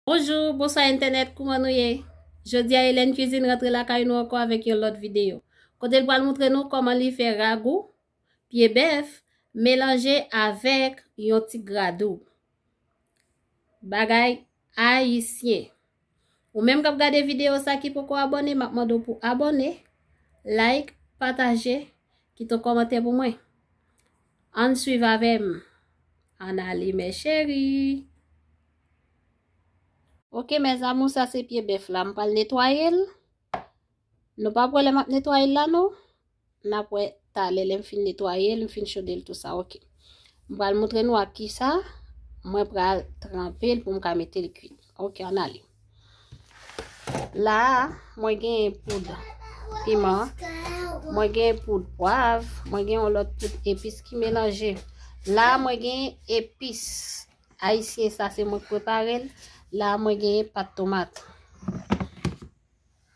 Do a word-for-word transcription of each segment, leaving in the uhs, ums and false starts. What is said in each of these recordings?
Bonjou, bonswa entènèt, kouman nou ye? Jodi a, Hélène Cuisine rantre lakay nou ankò avèk yon lòt videyo. Kote l pral montre nou kòman li fè ragou, pye bèf, melanje avèk yon ti gradoub. Bagay ayisyen. Ou menm k ap gade videyo sa ki poko abòne, m ap mande w pou abòne, like, pataje, kite yon kòmantè pou mwen. Ann swiv avè m. Ann ale, mes chéris. Ok, mes amours, sa se pye bèf la. M pral netwaye l. Nou pa pran lè m ap netwaye l la, non. N ap wè talè lè m fin netwaye l, m fin chode l, tou sa, ok. M pral montre nou ak kisa mwen pral tranpe l pou m ka mete l kwit. Ok, ann ale. La a, mwen genyen poud piman, mwen genyen poud pwav, mwen genyen yon lòt poud epis ki melanje. La a, mwen genyen epis ayisyen, sa se mwen k prepare l. La a, mwen genyen pat tomat.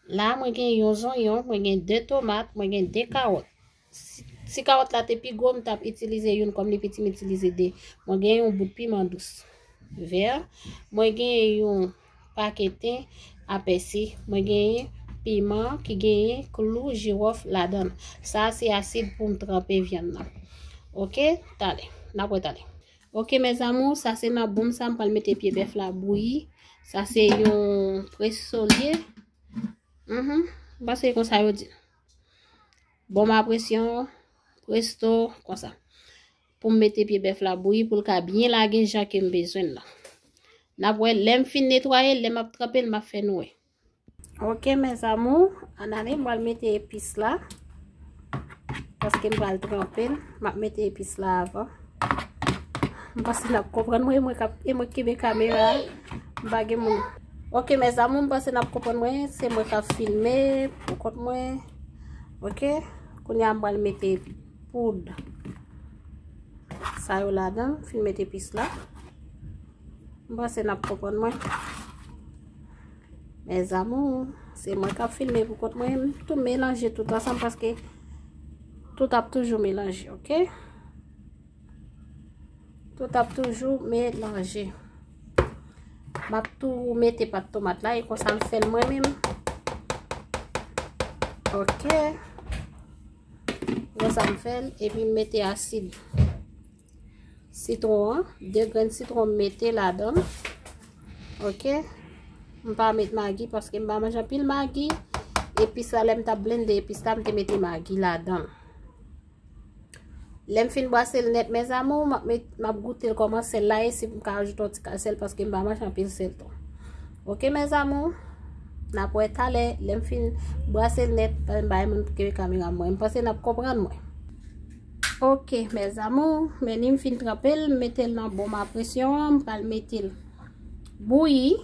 La a, mwen gen yon zonyon, mwen gen de tomat, mwen gen de kawòt. Si, si kawòt la te pi gwo, m t ap itilize youn, kòm li piti, m itilize de. Mwen gen yon bout piman dous vè, mwen gen yon pake ten a pèsi, mwen gen piman ki gen klou jiwòf ladan l. Sa a se asid pou m tranpe vyann nan. Ok, talè. N ap wè talè. Ok, mes amours, sa se nan boul sa m pral mete pye bèf la bouyi. Sa se yon preso l ye. Mhm. M panse konsa yo di. Bon, ma presyon, presto, konsa. Pou m mete pye bèf la bouyi, pou l ka byen lage jan ke m bezwen l la. N ap wè, lè m fin netwaye l, lè m ap tranpe l, m ap fè nou wè. Ok, mes amours, ann ale, m pral mete epis la. Paske m pral tranpe l, m ap mete epis la avan. M panse n ap konprann mwen, e mwen k ap, e mwen k kenbe kamera a, m pa gen moun. Ok, mes amours, m panse n ap konprann mwen, se mwen k ap filme pou kont mwen. Ok, kounye a m pral mete poud sa yo ladan, m fin mete epis la. M panse n ap konprann mwen. Mes amours, se mwen k ap filme pou kont mwen, m tou melanje tout ansanm paske tout ap toujou melanje, ok? Tout ap toujou melanje. M ap tou mete pat tomat la, e konsa m fè l mwen menm. Ok. Konsa m fè l, epi m mete asid sitwon an, de grenn sitwon m mete ladan l. Ok. M pa met magi paske m pa manje anpil magi. Epis la, lè m t ap blende epis la, m te mete magi ladan l. Lè m fin bwase l nèt, mes amours, m ap met, m ap goute l kòman sèl la ye, si m ka ajoute yon ti kal sèl paske m pa manje anpil sèl tou. Ok, mes amours, n ap wè talè, lè m fin bwase l nèt, pa m bay moun pou kenbe kamera mwen. M panse n ap konprann mwen. Ok, mes amours, men ni m fin tranpe l, m mete l nan bòl a presyon an, m pral mete l bouyi.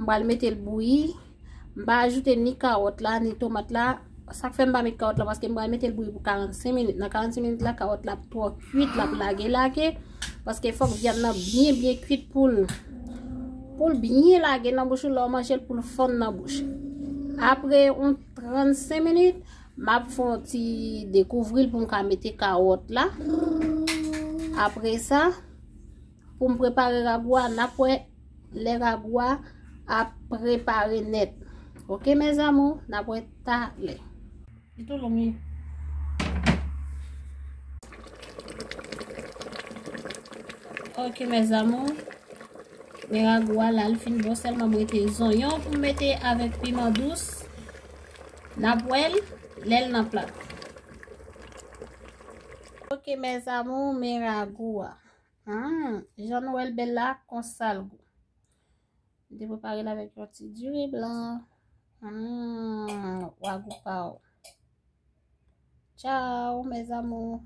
M pral mete l bouyi. M pa ajoute ni kawòt la, ni tomat la. Sa k fè m pa met kawòt la, paske m pral mete l bouyi pou karannsenk minit. Nan karannsenk minit la, kawòt la ap twò kuit, l ap lage, lage. Paske fòk vyann nan byen, byen kuit pou l, pou l byen lage nan bouch ou, lè w manje l, pou l fonn nan bouch. Apre yon trannsenk minit, m ap fè yon ti dekouvri l pou m ka mete kawòt la. Apre sa, pou m prepare ragou a, n ap wè lè ragou a ap prepare nèt. Ok, mes amours, n ap wè talè. Li tou long, wi. Ok, mes amours, men ragou a la, l fin bon, sèlman m rete zonyon pou m mete avèk piman dous. N ap wè l lè l nan plat. Ok, mes amours, men ragou a. Hmm, jan nou wè l bèl la, konsa l gou. M te prepare l avèk yon ti diri blan. Hmm, ragou pa w. Tchao, mes amours.